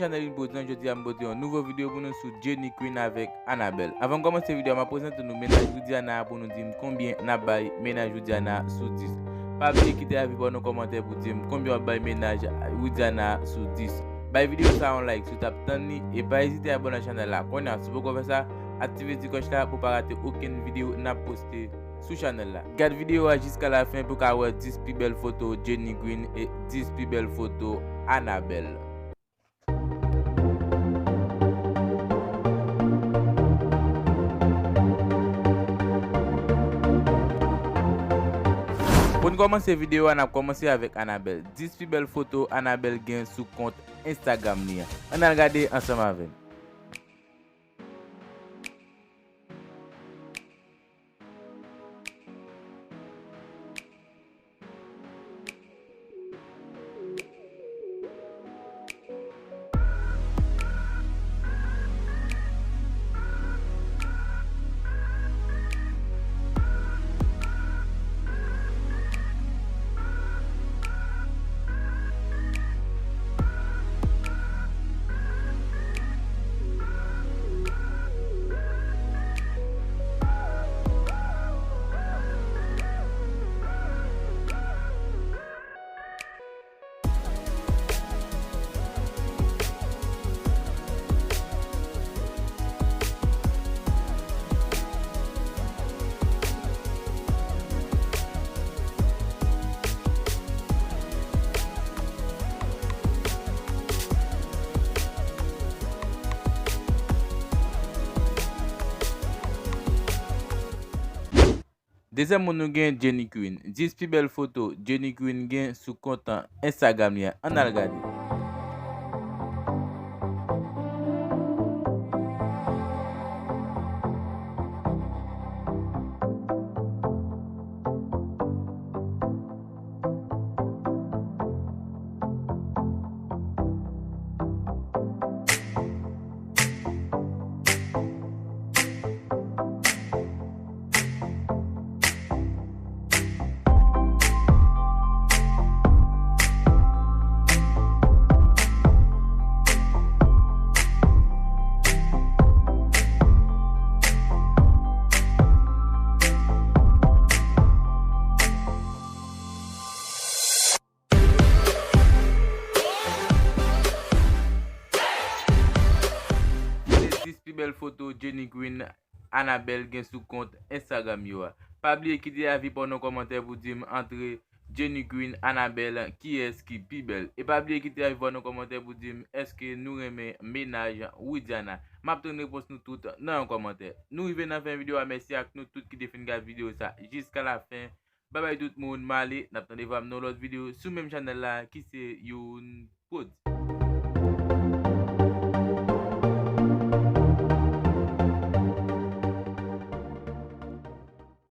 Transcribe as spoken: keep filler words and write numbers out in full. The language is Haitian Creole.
Chanèl Une Prod'Zan, jodi a m pote yon nouvo videyo pou nou sou Jenny Queen avèk Annabelle. Avan n kòmanse videyo a, m ap prezante nou mennaj Widiana a pou nou di m konbyen n ap bay mennaj Widiana a sou dis. Pa bliye kite avi pa w nan kòmantè pou di m konbyen w ap bay mennaj Widiana a sou dis. Bay videyo sa a yon like si w t ap tann li, e pa ezite abòne ak chanèl la. Kounye a, si w poko fè sa, aktive ti klòch la pou w pa rate okenn videyo n ap poste sou chanèl la. Gad videyo a jiska la fen pou w ka wè dis pi bèl foto Jenny Queen e dis pi bèl foto Annabelle. Pou n kòmanse videyo a, n ap kòmanse avèk Annabelle. Dis pi bèl foto Annabelle gen sou kont Instagram li an. Ann al gade ansanm avè m. Dezyèm moun nou gen Jenny Queen. Dis pi bèl foto Jenny Queen gen sou kont Instagram li an. Ann al gade. Se dis pi bèl foto Jenny Queen Annabelle gen sou kont Instagram yo a. Pa bliye kite avi pa w nan kòmantè pou di m antre Jenny Queen, Annabelle, kiyès ki pi bèl. E pa bliye kite avi pa w nan kòmantè pou di m èske nou renmen mennaj Widiana. M ap tann repons nou tout nan yon kòmantè. Nou rive nan fen videyo a, mèsi ak nou tout ki te fin gad videyo sa jiska la fen. Babay tout moun, m ale, n ap tande vwa m nan lòt videyo sou menm chanèl la ki se Youn Prodz.